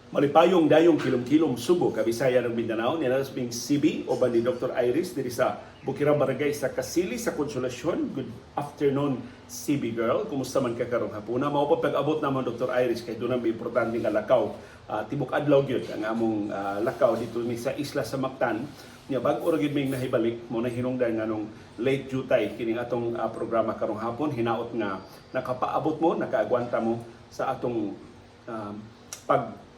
Malipayong dayong kilom-kilom Subo, Kabisaya ng Mindanao, ni Nasbing CB o ni Dr. Iris diri sa Bukirang Barangay sa Kasili sa Konsolasyon. Good afternoon, CB girl. Kumusta man ka karong hapuna? Mao pa pag-abot namon, Dr. Iris, kay doon ang importante nga lakaw. Tibok adlaw gyud ang among lakaw dito ni sa isla sa Mactan. Nya bag-o ra gyud may nahibalik mo na hinungdan nganong late jutay kining atong programa karong hapon. Hinaot nga nakapaabot mo, nakaagwanta mo sa atong pag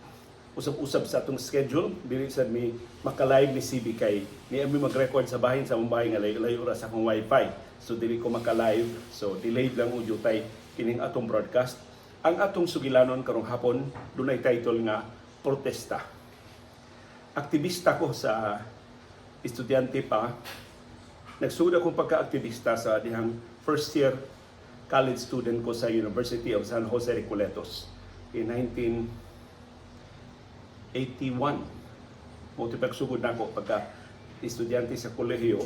usab-usab sa atong schedule. Dili sad mi maka-live ni CB kay ni ami mag-record sa bahin sa among bahay nga layo ra sa akong wifi, so dili ko maka-live, so delayed lang og jutay kining atong broadcast. Ang atong sugilanon karong hapon dunay title nga "Protesta". Aktivista ko sa estudyante pa. Nagsugod akong pagka-aktivista sa dihang first year college student ko sa University of San Jose Recoletos in 1981. Mao pagsugod nako pagka estudyante sa kolehiyo.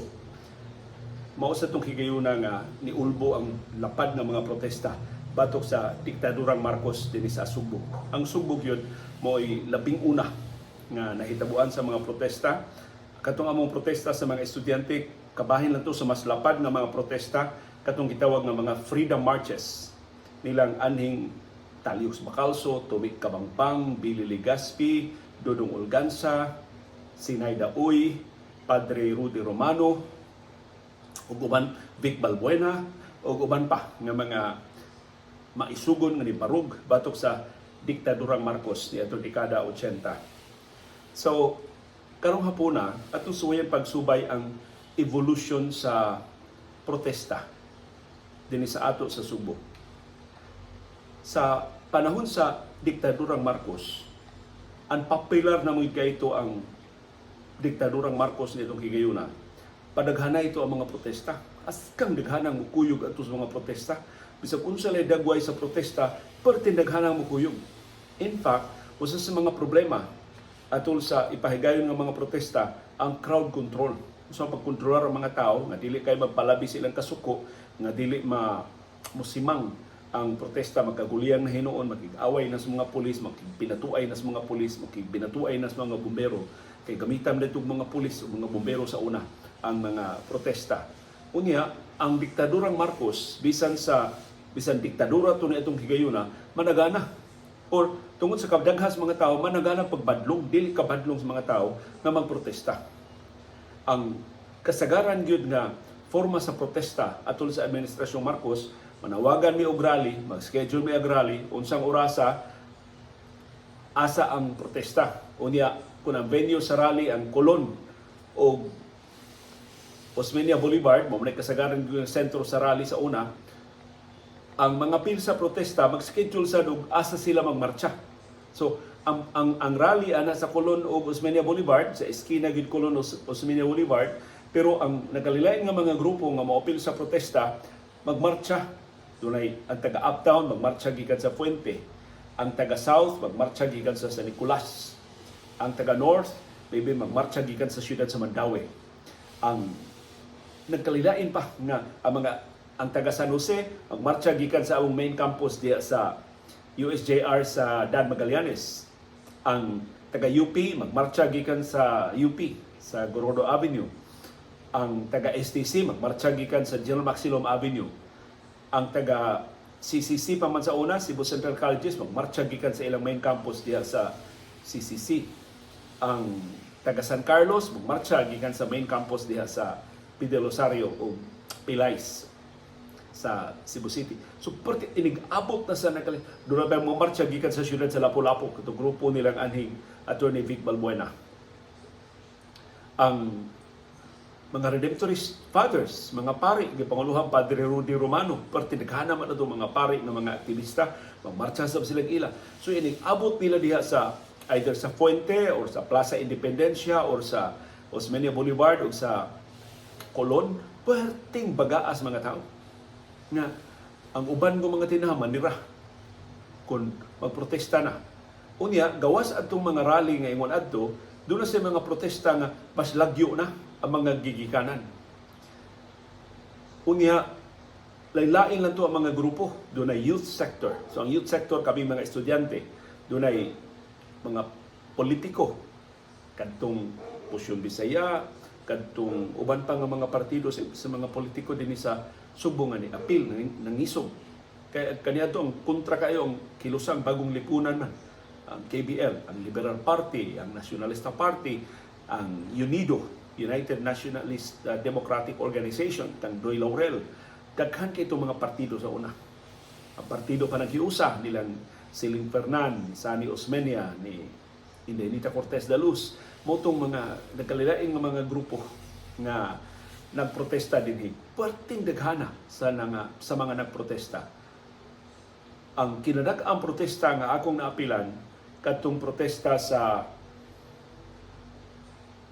Mao sa tong higayuna nga niulbo ang lapad ng mga protesta batok sa diktadurang Marcos dinhi sa Sugbo. Ang Sugbo gyud mo'y labing una nga nahitabuan sa mga protesta. Katong among protesta sa mga estudyante, kabahin lang to sa mas lapad nga mga protesta, katong gitawag nga mga freedom marches nilang anhing Talios Bacalso, Tomic Cabangbang, Billy Legaspi, Dodong Olganza, Sinaida Uy, Padre Rudy Romano, ug uban, Vic Balbuena, ug uban pa nga mga maisugon nga nibarog batok sa diktadurang Marcos niadtong dekada 80. So, karong hapuna, atong suwayan pagsubay ang evolution sa protesta dinhi sa ato sa Subo. Sa panahon sa diktadurang Marcos, unpopular na mo ito ang diktadurang Marcos nitong higayuna. Padaghana ito ang mga protesta. Askang daghanang mukuyog ato sa mga protesta. Bisag unsa lay dagway sa protesta, perting daghanang mukuyog. In fact, usa sa mga problema atol sa ipahigayon nga mga protesta ang crowd control. Sa pagkontrolar ang mga tao nga dili kay magpalabi silang kasuko, nga dili ma musimang ang protesta, magkagulian na hinuon, makig-away na sa mga pulis, makigpinatuay na sa mga pulis, makigpinatuay na sa mga bumbero. Kay gamitan na itong mga pulis o mga bumbero sa una ang mga protesta. Unya, ang diktadurang Marcos, bisan sa bisan diktadura to na itong higayuna, managana. Or tungod sa kabdaghas mga tao, managana pagbadlong, dili kabadlong sa mga tao nga magprotesta. Ang kasagaran gyud nga forma sa protesta atol sa administrasyong Marcos, manawagan mi og rally, mag-schedule mi og rally, unsang orasa, asa ang protesta. Unya, kung ang venue sa rally ang Colon o Osmeña Boulevard, mao man kasagaran gyud ang sentro sa rally sa una, ang mga pil sa protesta mag-schedule sa og asa sila magmarcha. So, ang rally ana sa Colon o Osmeña Boulevard, sa eskina gid Colon Osmeña Boulevard, pero ang nagkalilain nga mga grupo nga moapil sa protesta magmarcha. Dunay ang taga Uptown magmarcha gikan sa Fuente, ang taga South magmarcha gikan sa San Nicolas, ang taga North maybe magmarcha gikan sa siyudad sa Mandaue. Ang nagkalilain pa nga ang mga ang taga San Jose magmarcha gikan sa among main campus diya sa USJR sa Dan Magallanes. Ang taga UP magmarcha gikan sa UP sa Gorordo Avenue. Ang taga STC magmarcha gikan sa General Maxilom Avenue. Ang taga CCC pa man sa una, Cebu Central Colleges, magmarcha gikan sa ilang main campus diha sa CCC. Ang taga San Carlos magmarcha gikan sa main campus diha sa P. del Rosario o Pilais sa Cebu City. So, perti inig-abot na sa nakali. Doon na mga marcha gikan sa siyudad sa Lapu-Lapu, katong grupo nilang anhing Attorney Vic Balbuena. Ang mga Redemptorist Fathers, mga pari, gipanguluhan Padre Rudy Romano, perti daghana man ato mga pari nga mga aktivista, magmarcha sa silang ila. So inig-abot nila diha sa either sa Fuente or sa Plaza Independencia or sa Osmeña Boulevard o sa Colon, perting bagaas mga tao. Nga ang uban ng mga tinahan manira kung magprotesta na. Unya, gawas atong mga rally nga ingon adto, doon na sa mga protesta nga mas lagyo na ang mga gigikanan. Unya, lain-lain lang to ang mga grupo. Doon ay youth sector. So ang youth sector, kami mga estudyante, doon ay mga politiko kadtong Pusyon Bisaya, kadtong uban pa nga mga partido sa mga politiko dinhi sa Sugbo nga ni apil nangisog. Kay kaniadto ang kontra kayo ang Kilusang Bagong Lipunan man, ang KBL, ang Liberal Party, ang Nacionalista Party, ang UNIDO, United Nationalist Democratic Organization, kang Doy Laurel. Daghan kay itong mga partido sa una. Ang partido pa naghiusa nilang Siling Fernan, ni Sani Osmeña, ni Inday Nita Cortez da Luz, motong mga nagkalilain nga mga grupo nga nagprotesta dinhi. Perting daghana sa mga nagprotesta. Ang kinadak-ang protesta nga akong naapilan kadtong protesta sa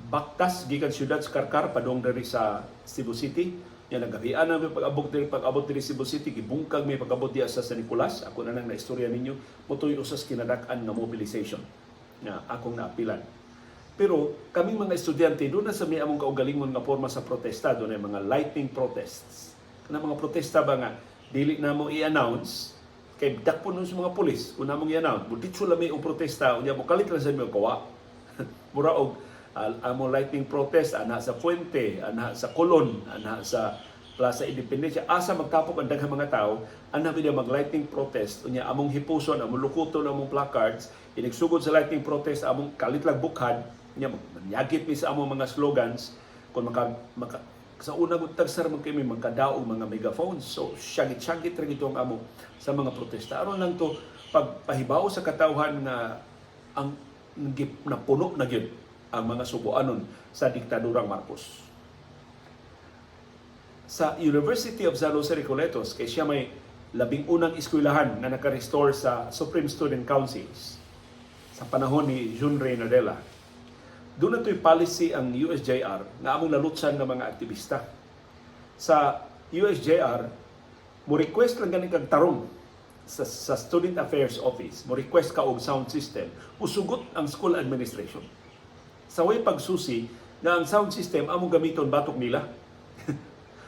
Baktas gikan siyudad sa Carcar padung diri sa Cebu City. Nya nagabian na mi pag-abot diri Cebu City, gibungkag mi pag-abot diya sa San Nicolas. Ako na nang naistorya ninyo. Motoy usas kinadak-an nga mobilization nga akong naapilan. Pero kaming mga estudyante, doon na sa may among kaugalingon nga porma sa protesta, doon ay mga lightning protests. Kana mga protesta ba nga dili na mo i-announce kay dakpon nun sa mga pulis kung namong i-announce. Buditso lang may og protesta, unya mo kalit lang sa mga kawa. Mura og amo lightning protest ana sa Fuente, ana sa Colon, ana sa Plaza Independencia, asa magtapok ang daghang mga tao, ana bida mag lightning protest, unya among hipuson, among lukuton, among placards, inigsugod sa lightning protest, among kalit lang bukhad, unya manyagit mi sa among mga slogans, kung maka sa una gud tagsar man kay may magkadaog mga megaphones. So syagit-syagit ra gito ang amo sa mga protesta. Aron lang to pagpahibaw sa katawhan nga ang napuno na gyud ang mga Subuanon sa diktadurang Marcos. Sa University of San Jose Recoletos, kay siya may 11 eskwelahan nga naka-restore sa Supreme Student Councils sa panahon ni Jun Rey Nadela. Doon na to'y policy ang USJR nga among nalutsan ng mga aktivista. Sa USJR, mo request lang gani kag tarong sa Student Affairs Office, mo request ka og sound system, usugot ang school administration. Sa way pagsusi na ang sound system among gamiton batok nila.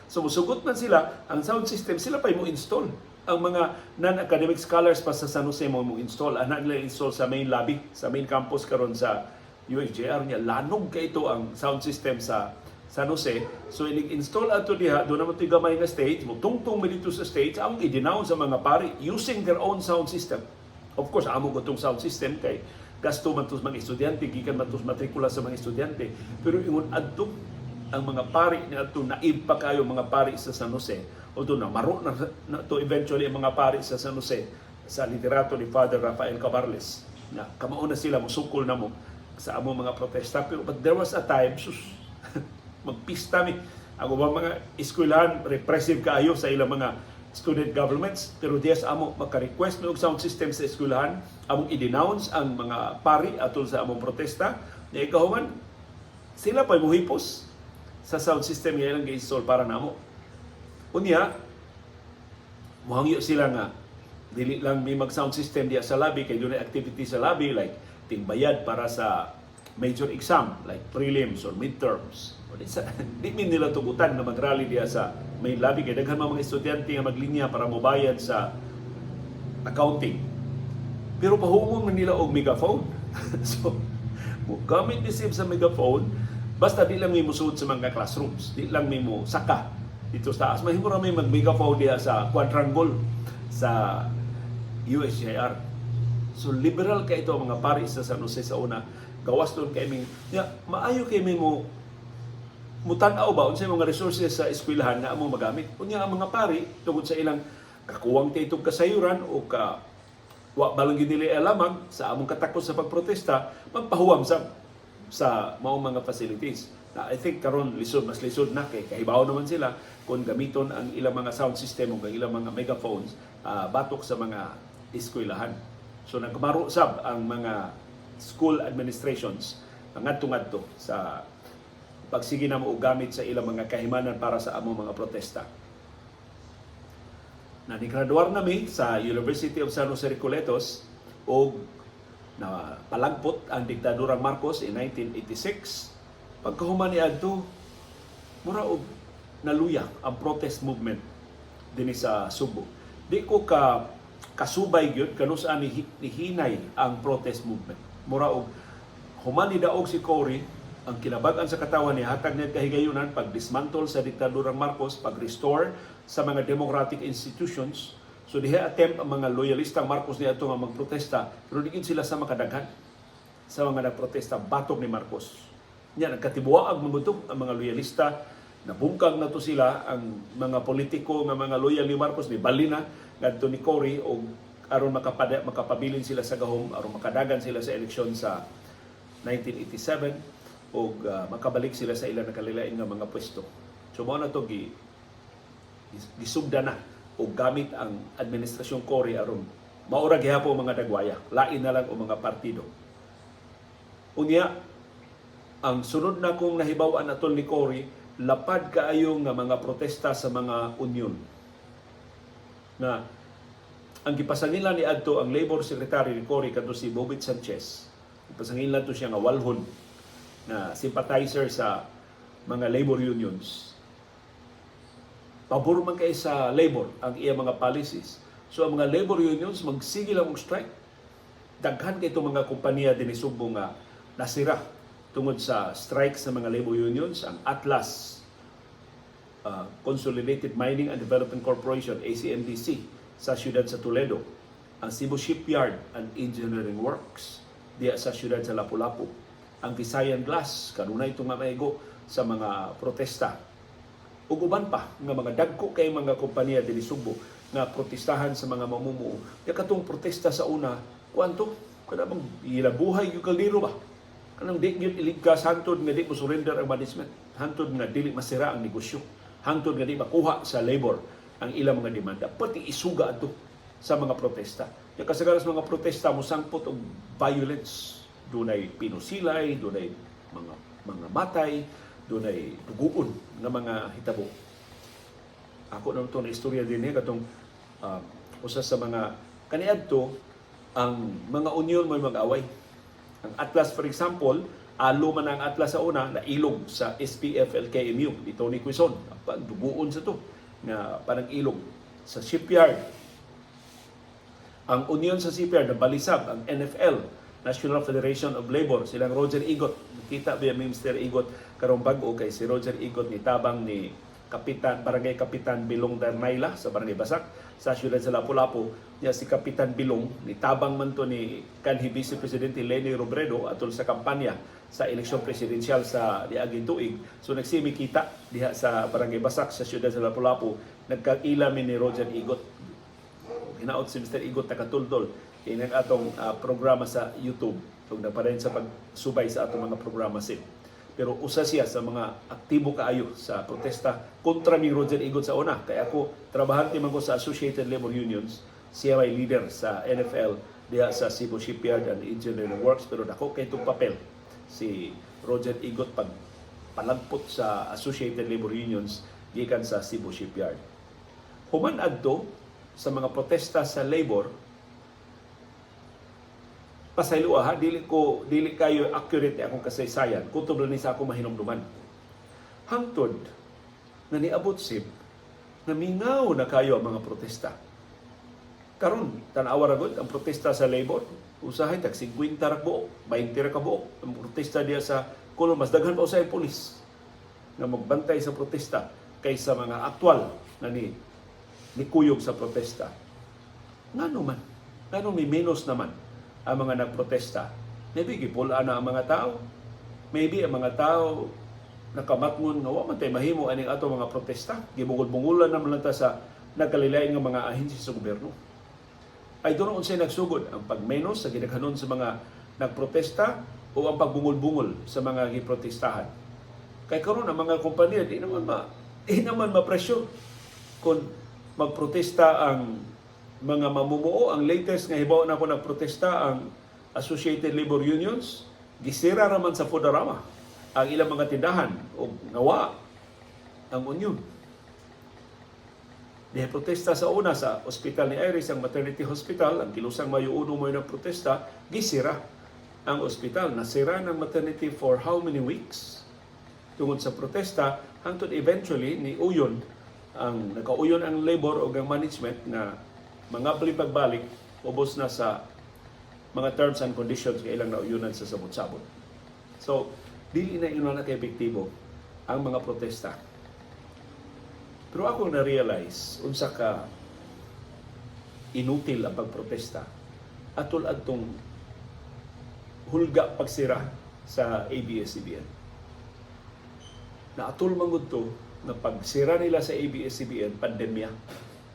So musugot man sila, ang sound system sila pa mo install. Ang mga non-academic scholars pa sa San Jose mo install. Ana nila install sa main lobby, sa main campus karon sa USJR niya. Lanog kay ito ang sound system sa San Jose. So inig-install ato diha, doon naman ito'y gamay nga stage, mutungtong mi dito sa stage, ang i-denounce sa mga pari using their own sound system. Of course, amo ko itong sound system kay gasto man to sa mga estudyante, gikan man to sa matrikula sa mga estudyante. Pero ingon adto ang mga pari ni adto, naive pa kayo mga pari sa San Jose. Although na maro na to eventually ang mga pari sa San Jose sa liderato ni Father Rafael Cabarles na kamao na sila musukol na mo sa among mga protesta. Pero but there was a time, sus, magpista mi. Ang ubang mga eskwelahan repressive kaayo sa ilang mga student governments, pero diya sa amo maka-request mi og sound system sa eskwelahan, among i-denounce ang mga pari atol sa among protesta. Nya ikahuman sila pa muhipos sa sound system nga ilang gi-install para namo. Unya muhangyo sila nga dili lang may mag sound system diya sa lobby kay dunay activity sa lobby like tingbayad para sa major exam like prelims or midterms. O di min nila tugutan na mag-rally diya sa main lobby kay daghan mga estudyante nga maglinya para mobayad sa accounting. Pero pahuwamon man nila og megaphone. So gamit ni sa megaphone, basta di lang may musuod sa mga classrooms, di lang may mo saka dito sa taas. Mahimo ra may mag-megaphone diha sa quadrangle sa USJR. So liberal kay ito ang mga pari sa San Jose sa una. Gawas doon kay ming ya, maayo kay mi mo mutan-aw ba unsay mga resources sa eskwelahan nga among magamit. Unya ang mga pari tungod sa ilang kakuwang kay itong kasayuran o ka wa balang gyud nila alamag sa among katakos sa pagprotesta, magpahuwam sa maong mga facilities. Na I think karon lisod, mas lisod na kay kahibaw naman sila kung gamiton ang ilang mga sound system o ang ilang mga megaphones batok sa mga eskwelahan. So nagmaro sab ang mga school administrations ngadto-ngadto sa pagsige na mo og gamit sa ilang mga kahimanan para sa among mga protesta. Na nigraduar nami sa University of San Jose Recoletos og na palagpot ang diktadurang Marcos in 1986. Pagkahuman ni adto, mura og naluya ang protest movement dinhi sa Subo. Di ko ka kasubay gyud kanus ni hinay ang protest movement. Mura og human ni daog si Cory, ang kinabag-an sa katawan ni hatag niya kahigayunan pag-dismantle sa diktadurang Marcos, pag-restore sa mga democratic institutions. So diha attempt ang mga loyalistang Marcos niadto nga magprotesta, pero di gid sila sa makadaghan sa mga nagprotesta batok ni Marcos. Nya nagkatibuaag man gud ang mga loyalista, nabungkag na to sila. Ang mga politiko nga mga loyal ni Marcos ni balina ngadto ni Cory og aron makapabilin sila sa gahom, aron makadagan sila sa eleksyon sa 1987 og makabalik sila sa ilang nakalilain nga mga pwesto. So mao na to gisugda na og gamit ang administrasyong Cory aron maura gihapon mga dagwaya, lain na lang o mga partido. Unya, ang sunod na kong nahibaw-an atol ni Cory, lapad kaayo nga mga protesta sa mga union. Na ang gipasangilan ni adto ang Labor Secretary ni Cory, kadto si Bobit Sanchez. Gipasangilan to siya nga walhon na sympathizer sa mga labor unions. Pabor man kay sa labor ang iya mga policies. So ang mga labor unions magsige lang og strike. Daghan kay itong mga kompanya dinhi Sugbo nga nasira tungod sa strike sa mga labor unions. Ang Atlas Consolidated Mining and Development Corporation, ACMDC, sa siyudad sa Toledo, ang Cebu Shipyard and Engineering Works diya sa siyudad sa Lapu-Lapu, ang Visayan Glass kanunay ito nga maigo sa mga protesta, ug uban pa nga mga dagko kay mga kompanya dinhi Sugbo nga protestahan sa mga mamumuo. Ya katong protesta sa una, kuanto kada bang ilabuhay yung kaldero ba, kanang di gyud iligkas hangtod nga di mo surrender ang management, hangtod nga dili masira ang negosyo, hangtod nga di makuha sa labor ang ilang mga demanda, pati isuga adto sa mga protesta. Ya kasagaran sa mga protesta mosangpot og violence, dunay pinusilay, dunay mga matay, dunay duguon nga mga hitabo. Ako na to na istorya din eh, katong usa sa mga kaniadto, ang mga union may mag-away. Ang Atlas, for example, alo man ang Atlas sa una, nailog sa SPF-LKMU ni Tony Quezon. Duguon sa to nga parang ilog. Sa shipyard, ang union sa shipyard, nabalisab ang NFL, National Federation of Labor, silang Roger Igot. Kita ba yung Mr. Igot karong bag-o, kay si Roger Igot ni tabang ni Kapitan, Barangay Kapitan Bilong Darnayla sa Barangay Basak sa siyudad sa Lapu-Lapu. Niya si Kapitan Bilong ni tabang man to ni kanhi Vice Presidente Leni Robredo atol sa kampanya sa eleksyon presidensyal sa diaging tuig. So nagsimi kita diha sa Barangay Basak sa siyudad sa Lapu-Lapu, nagkaila mi ni Roger Igot. Hinaot si Mr. Igot nakatuldol kay nang atong programa sa YouTube ug nagpadayon sa pagsubay sa atong mga programa sin. Pero usa siya sa mga aktibo kaayo sa protesta kontra ni Roger Igot sa una. Kaya ako, trabahante man ko sa Associated Labor Unions, siya may leader sa NFL diha sa Cebu Shipyard and Engineering Works, pero dako kay itong papel si Roger Igot pag palagpot sa Associated Labor Unions gikan sa Cebu Shipyard. Human adto sa mga protesta sa labor, pasayloa ha, dili kayo accurate akong kasaysayan, kutob lang ni sa ako mahinumduman. Hangtod nga niabot sib namingaw na kayo ang mga protesta. Karon tan-awa ra gud ang protesta sa labor, usahay tag 50 ra buok, 20 ra ka buok ang protesta diya sa Colon. Mas daghan pa usahay pulis nga magbantay sa protesta kaysa mga aktual na ni nikuyog sa protesta. Ngano man? Ngano may menos naman ang mga nagprotesta? Maybe gipula na ang mga tao. Maybe ang mga tao nakamatngon nga wa man tay mahimo aning ato mga protesta. Gibungol-bungulan naman lang ta sa nagkalilain nga mga ahensya sa gobyerno. I don't know unsay nagsugod, ang pagmenos sa gidaghanon sa mga nagprotesta o ang pagbungol-bungol sa mga giprotestahan. Kay karon ang mga kompanya di naman ma-pressure kung magprotesta ang mga mamumuo. Ang latest nga hibaw na ako, nagprotesta ang Associated Labor Unions, gisira raman sa Fodarama ang ilang mga tindahan o ngawa ang union. Diha protesta sa una sa ospital ni Iris, ang maternity hospital, ang Kilusang Mayo Uno mo protesta, gisira ang ospital. Nasira ng maternity for how many weeks? Tungod sa protesta, hangtod eventually ni uyon ang nakauyon ang labor o ang management na mga pagbalik ubos na sa mga terms and conditions nga ilang nauyunan sa sabot-sabot. So, dili na ingon na ka-epektibo ang mga protesta. Pero ako na-realize unsa ka inutil ang pagprotesta atol adtong hulga pagsira sa ABS-CBN. Naatol man gud to na pagsira nila sa ABS-CBN, pandemya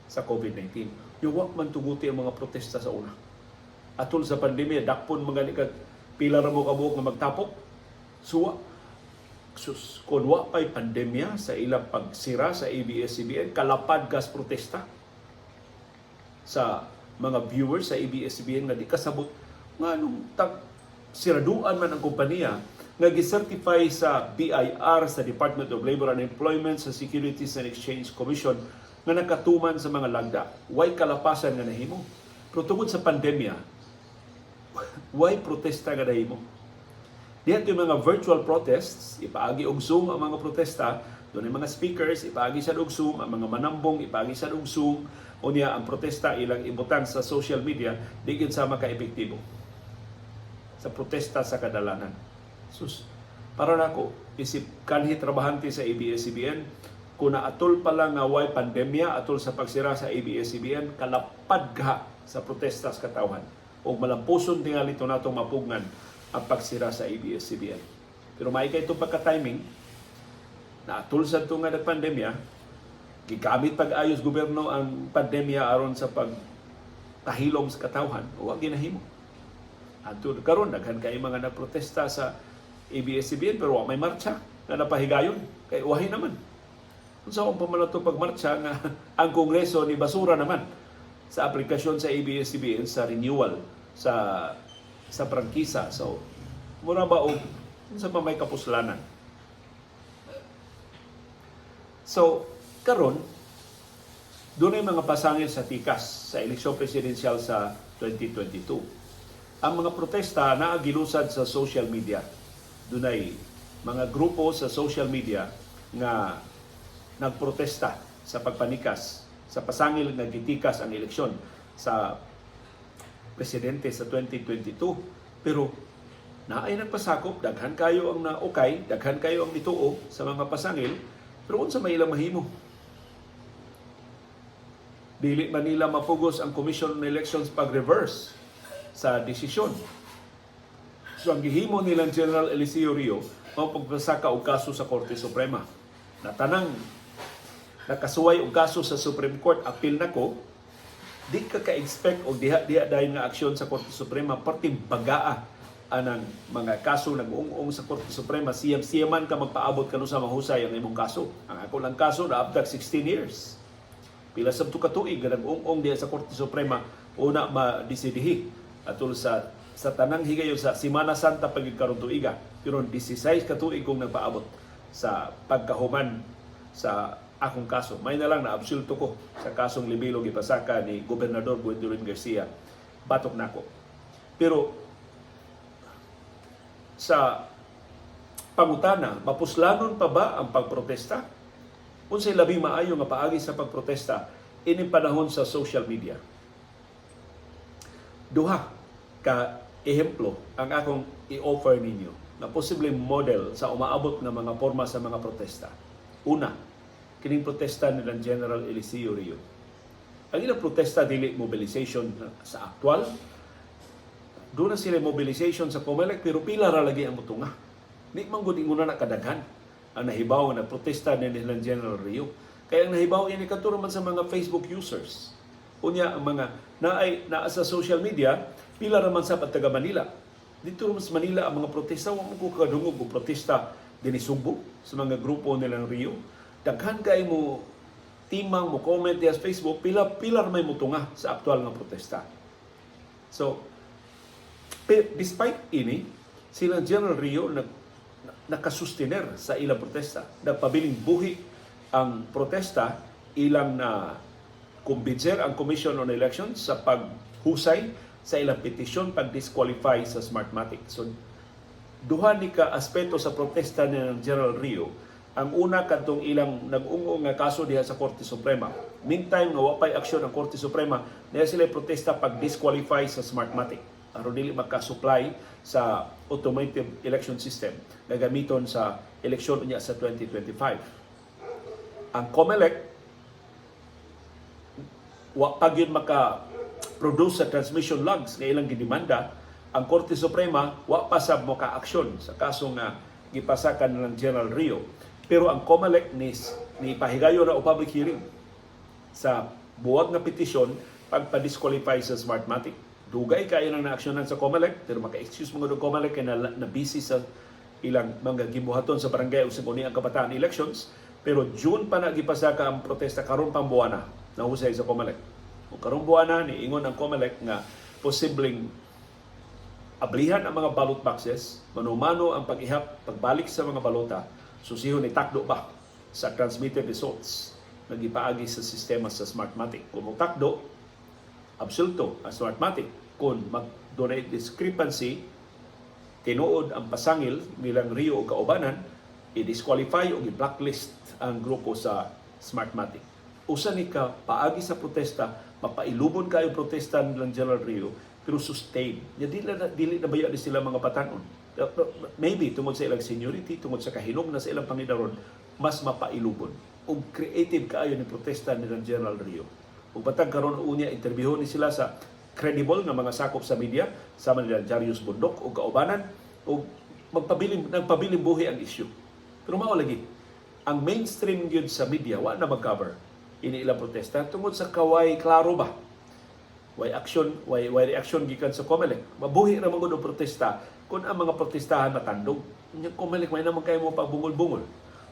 sa COVID-19. Yung wa man tuguti ang mga protesta sa una. Atol sa pandemya, dakpon mga ni kag pila ra mo kabuok nga magtapok. Suwa sus, kung wa pa'y pandemya sa ilang pagsira sa ABS-CBN, kalapad kas protesta sa mga viewers sa ABS-CBN nga di kasabot nga nung tag siraduan man ang kompanya nga gicertify sa BIR, sa Department of Labor and Employment, sa Securities and Exchange Commission nga nakatuman sa mga lagda. Way kalapasan nga nahimo. Pero tungod sa pandemya, way protesta nga nahimo. Diha yung mga virtual protests, ipaagi og Zoom ang mga protesta, doon yung mga speakers, ipaagi sa og Zoom, ang mga manambong, ipaagi sa og Zoom, unya ang protesta ilang ibutang sa social media, di gyud sama ka-epektibo sa protesta sa kadalanan. Sus, para nako, isip kanhi trabahante sa ABS-CBN, kung naatol pa lang nga way pandemya, atol sa pagsira sa ABS-CBN, kalapad ka sa protesta sa katawhan. O malampuson tingali ito natong mapugnan ang pagsira sa ABS-CBN. Pero may kay itong pagka-timing, naatol sa ito nga nagpandemya, gigamit pag-ayos gobyerno ang pandemya aron sa pagtahilom sa katawhan, o wa ginahimo. Adto karon daghan kay mga nagprotesta sa ABS-CBN pero wa may marcha na napahigayon kay wahi naman. Unsa akong pamalato pagmarcha nga ang Kongreso ni basura naman sa aplikasyon sa ABS-CBN sa renewal sa prangkisa. So mura ba og unsa pa may kapuslanan? So karon dunay mga pasangil sa tikas sa eleksyon presidensyal sa 2022. Ang mga protesta naagilusad sa social media. Dunay mga grupo sa social media nga nagprotesta sa pagpanikas sa pasangil nga gitikas ang eleksyon sa presidente sa 2022. Pero naay nagpasakop, daghan kayo ang naukay, daghan kayo ang nituo sa mga pasangil, pero unsa may ilang mahimo? Dili man nila mapugos ang Commission on Elections pag-reverse sa desisyon. So ang gihimo nilang General Eliseo Rio mao pagpasaka og kaso sa Korte Suprema. Natanang nakasuway og kaso sa Supreme Court, appeal nako, di ka ka-expect og diha-diha dayon nga aksyon sa Korte Suprema, perting bagaa anang mga kaso nag-ung-ung sa Korte Suprema, siyam-siyaman ka magpaabot kanu sa mahusay ang imong kaso. Ang ako lang kaso naabdag 16 years. Pila sab ka tuig nga nag-ung-ung diha sa Korte Suprema una madesidihi atol sa tanang higayon sa Simana Santa pagid karon tuiga, pero 16 ka tuig kong nagpaabot sa pagkahuman sa akong kaso. May na lang na absulto ko sa kasong libelo gipasaka ni Gobernador Gwendolyn Garcia batok nako. Pero sa pangutana, mapuslanon pa ba ang pagprotesta? Unsay labing maayo nga paagi sa pagprotesta ining panahon sa social media? Duha ka ehemplo ang akong i-offer ninyo na posibleng model sa umaabot nga mga forma sa mga protesta. Una, kining protesta nila General Eliseo Rio. Ang ilang protesta dili mobilization sa aktual. Doon na sila mobilization sa COMELEC pero pila ra lagi ang mutunga. Di man gud ingon na kadaghan ang nahibaw na protesta ni nila General Rio. Kaya ang nahibaw ini kadto man sa mga Facebook users. Unya ang mga naay naa sa social media, pila ra man sa taga Manila. Dito man sa Manila ang mga protesta, wa man ko kadungog og protesta dinhi Sugbo sa mga grupo nilang Rio. Daghan kay mo timang mo comment diha sa Facebook, pila pila ra may mutunga sa aktual nga protesta. So despite ini, sila General Rio nakasustiner sa ilang protesta. Nagpabiling buhi ang protesta, ilang na kumbinser ang Commission on Elections sa paghusay sa ilang petisyon pag-disqualify sa Smartmatic. So, duha ni ka aspeto sa protesta ni General Rio. Ang una kadtong ilang nag-ung nga kaso diha sa Korte Suprema. Meantime nga wa pay aksyon ang Korte Suprema, niya sila protesta pag-disqualify sa Smartmatic. aron dili maka-supply sa automated election system na gamiton sa eleksyon unya sa 2025. Ang COMELEC wa pa gyud maka produce sa transmission logs nga ilang gidemanda. Ang Korte Suprema wa pa sab mo ka-aksyon sa kaso nga gipasakan ng General Rio. Pero ang COMELEC ni pahigayon na og public hearing sa buwag nga petisyon pagpa-disqualify sa Smartmatic. Dugay kayo nang naaksyonan sa COMELEC, pero maka-excuse mga do COMELEC kay na busy sa ilang mga gibuhaton sa barangay o sa ang kabataan elections. Pero June pa na gipasaka ang protesta, karon pang buwana nahusay sa COMELEC. O karong buwana niingon ang COMELEC nga posibleng ablihan ang mga ballot boxes, mano-mano ang pag-ihap, pagbalik sa mga balota, susihon ni takdo ba sa transmitted results nga gipaagi sa sistema sa Smartmatic. Kung takdo, absulto ang Smartmatic. Kung mag-donate discrepancy, tinuod ang pasangil nilang Rio o kaubanan, i-disqualify o i-blacklist ang grupo sa Smartmatic. Usa ni ka paagi sa protesta, mapailubon kayo protesta nilang General Rio, pero sustain. Ya, dili na baya ni sila mga batanon. Maybe tungod sa ilang seniority, tungod sa kahinom na sa ilang pangidaron, mas mapailubon. Ug creative kaayo ni protesta nilang General Rio. Ug batag karon unya interviewon ni sila sa credible nga mga sakop sa media sama nila Jarius Bundok ug kaubanan, ug magpabilin nagpabilin buhi ang issue. Pero mao lagi, ang mainstream gyud sa media wa na mag-cover ini ilang protesta tungod sa kaway klaro ba, way action, way reaction gikan sa COMELEC. Mabuhi ra man gud ang protesta kung ang mga protestahan matandog. Nya COMELEC, may naman kayo mo pagbungol-bungol.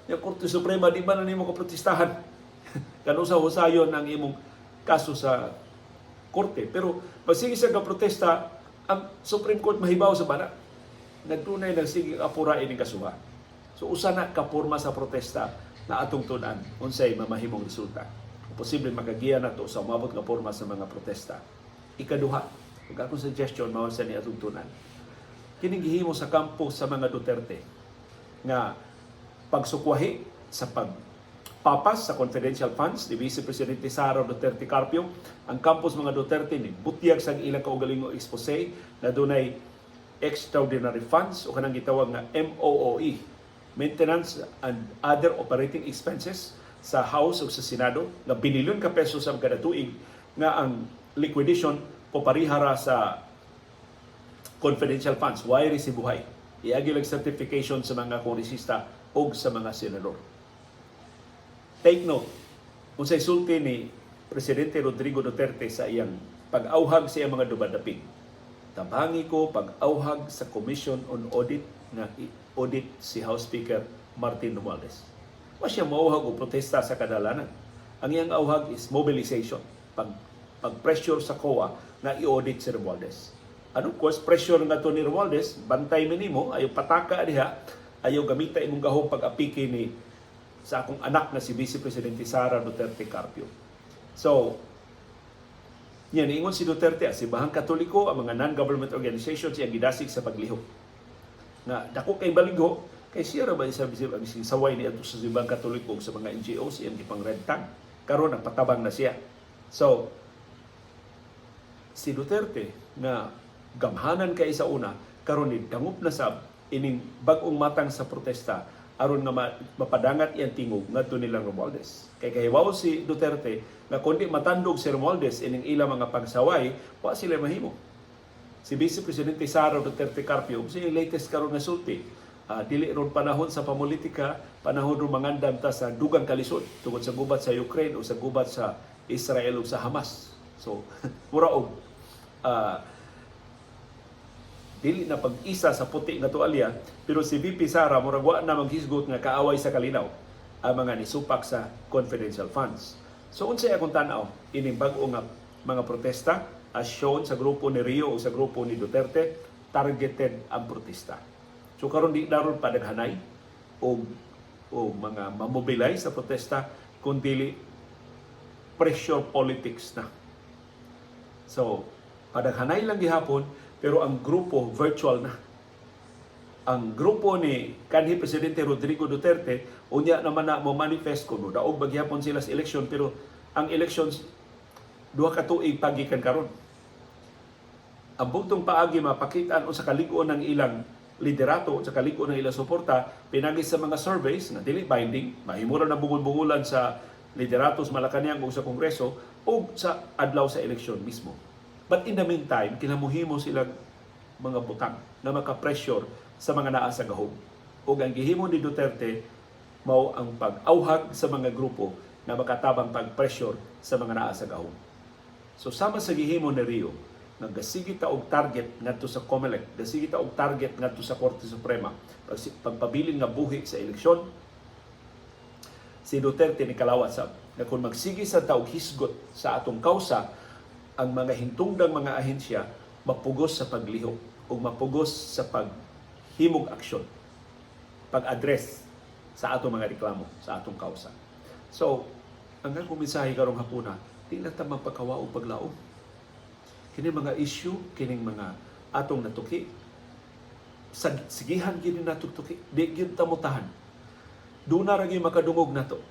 Nya Korte Suprema, di ba na nimo ka protestahan? Kano sa husayon ang imong kaso sa korte. Pero pag sige siya ka protesta, ang Supreme Court mahibaw sa bana. Nagtunay nagsigig apura ining kasuha. So usa na ka porma sa protesta na atong tun-an unsay mamahimong resulta. Posible makagiya na to sa umabot nga porma sa mga protesta. Ikaduha, ug akong suggestion mao sa ni atong tun-an. Kining gihimo sa kampo sa mga Duterte nga pagsukwahi sa pagpapas sa confidential funds ni Vice Presidente Sara Duterte Carpio, ang kampos mga Duterte ni butyag sa ilang kaugalingong expose na dunay extraordinary funds o kanang gitawag nga MOOE, maintenance and other operating expenses, sa House o sa Senado nga bililyon ka pesos ang kada tuig nga ang liquidation poparihara sa confidential funds, way resibuhay. Iagi lang certification sa mga kongresista o sa mga senador. Take note, unsay sulti ni Presidente Rodrigo Duterte sa iyang pag-auhag sa iyang mga dumadapig. "Tabangi ko pag-auhag sa Commission on Audit nga i-audit si House Speaker Martin Romualdez." Wa siya mauhag og protesta sa kadalanan. Ang iyang auhag is mobilization, pag-pressure sa COA nga i-audit si Romualdez. And of course, pressure nga to ni Romualdez, bantay minimo, ayaw pataka diha, ayaw gamita imong gahom pag-apiki ni sa akong anak na si Vice Presidente Sara Duterte Carpio. So, yan, ingon si Duterte, ang Simbahang Katoliko, ang mga non-government organizations, iyang gidasig sa paglihok. Na dako kay baligho, kay siya ra ba sa saway ni adto sa Simbahang Katoliko ug sa mga NGOs, iyang gipang red tag. Karon nagpatabang na siya. So, si Duterte nga gamhanan kay sa una, karon ni dangop na sab ining bag-ong matang sa protesta aron nga mapadangat iyang tingog ngadto nilang Romualdez. Kay kahibaw si Duterte nga kundi matandog si Romualdez ining ilang mga pagsaway, wa sila mahimo. Si Vice Presidente Sara Duterte Carpio, sa latest karon nga sulti, dili ron panahon sa pamulitika, panahon ron mangandam ta sa dugang kalisod tungod sa gubat sa Ukraine o sa gubat sa Israel o sa Hamas. So, mura og dili na pag-isa sa puti nga tuwalya, pero si VP Sara murag wa na maghisgot nga kaaway sa kalinaw ang mga nisupak sa confidential funds. So unsay akong tan-aw ining bag-o nga mga protesta as shown sa grupo ni Rio o sa grupo ni Duterte? Targeted ang protesta. So karon di daron padaghanay o mga mamobilize sa protesta kun dili pressure politics na. So padaghanay lang gihapon, pero ang grupo virtual na. Ang grupo ni kanhi Presidente Rodrigo Duterte unya naman na mo manifest kuno daog bagyapon sila sa election, pero ang elections 2 ka tuig pagikan karon. Ang bugtong paagi mapakitaan unsa kalig-on ng ilang liderato, sa kalig-on ng ilang suporta, pinagi sa mga surveys na dili binding, mahimo ra na bungol-bungulan sa liderato sa Malacañang o sa Kongreso o sa adlaw sa eleksyon mismo. But in the meantime, kinamuhimo sila mga butang na maka-pressure sa mga naa sa gahom. Ug ang gihimo ni Duterte mao ang pag-awhag sa mga grupo na makatabang pag-pressure sa mga naa sa gahom. So sama sa gihimo ni Rio, nga gasige ta og target ngadto sa COMELEC, gasige ta og target ngadto sa Korte Suprema, pagpabilin nga buhi sa eleksyon, si Duterte ni kalawat sab na kung magsige sa ta og hisgot sa atong kausa, ang mga hintungdang mga ahensya mapugos sa paglihok o mapugos sa paghimog aksyon, pag-address sa atong mga reklamo, sa atong kausa. So, ang akong mensahe karong hapuna, di lang ta magpakawa o paglaom. Kini mga issue, kining mga atong natuki, sigihan gini nato tuki, di gyud ta mutahan. Duna ra gyud makadungog nato.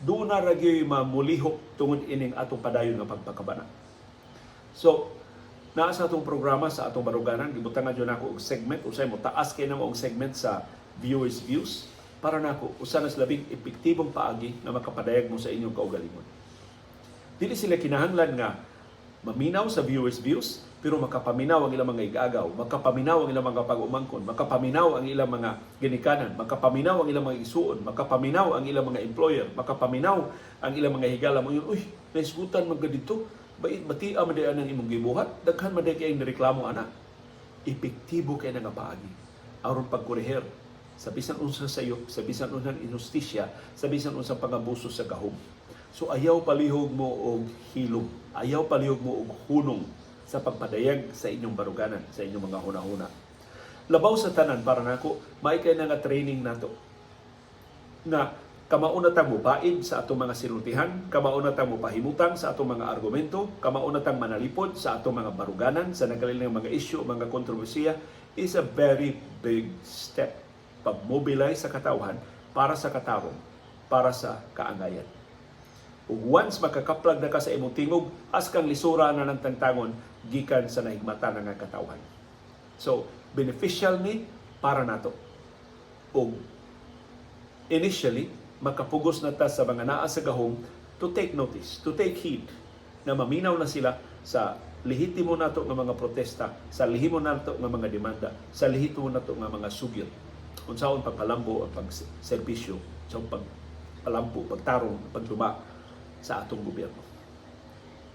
Duna ra gyud mamulihok tungod ining atong padayon nga pagpakabana. So, naa sa atong programa sa atong baruganan, gibutangan jud nako og segment, usay mo taas kay namo og segment sa viewers views para nako usa na sa labing epektibong paagi nga makapadayag mo sa inyong kaugalingon. Dili sila kinahanglan nga maminaw sa viewers views, pero makapaminaw ang ilang mga igagaw, makapaminaw ang ilang mga pag-umangkon, makapaminaw ang ilang mga ginikanan, makapaminaw ang ilang mga isuon, makapaminaw ang ilang mga employer, makapaminaw ang ilang mga higala mo yun, "Uy, naisgutan man ka dito, bait bati man di ang imong gibuhat, daghan man di kay reklamo ana." Epektibo kay nga paagi aron pagkoreher sa bisan unsa sayo, sa bisan unsang inhustisya, sa bisan unsang pangabuso sa gahom. So ayaw palihog mo og hilom, ayaw palihog mo og hunong sa pagpadayag sa inyong baruganan, sa inyong mga hunahuna. Labaw sa tanan para nako, maay kay na nga training nato na kamauna ta mo baid sa atong mga sinultihan, kamauna ta mo pahimutang sa atong mga argumento, kamauna tang manalipod sa atong mga baruganan, sa nagkalilang mga issue, mga kontrobersiya, is a very big step pag-mobilize sa katawhan para sa katarong, para sa kaangayan. Ug once makakaplag na ka sa imong tingog, askang lisura na ng tangtangon gikan sa nahigmata na nga katawhan. So, beneficial ni para nato. Ug initially, makapugos na ta sa mga naa sa gahom to take notice, to take heed na maminaw na sila sa lehitimo nato nga mga protesta, sa lehitimo nato nga mga demanda, sa lehitimo nato nga mga sugyot. Unsaon pagpalambo ang pagserbisyo, sa pagpalambo, pagtarong, pagduma sa atong gobyerno.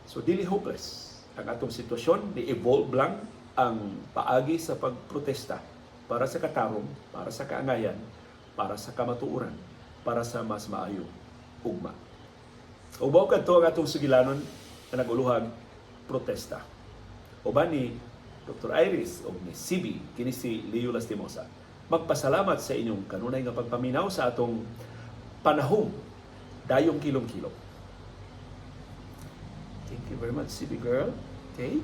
So dili hopeless ang atong sitwasyon, ni-evolve lang ang paagi sa pagprotesta para sa katarong, para sa kaangayan, para sa kamatuoran, para sa mas maayong ugma. Ubaw kadto ang atong sugilanon na naguluhag protesta. Uban ni Dr. Iris o ni CB, kini si Leo Lastimosa. Magpasalamat sa inyong kanunay nga pagpaminaw sa atong panahon dayong kilom-kilom. Thank you very much, CB girl. Okay?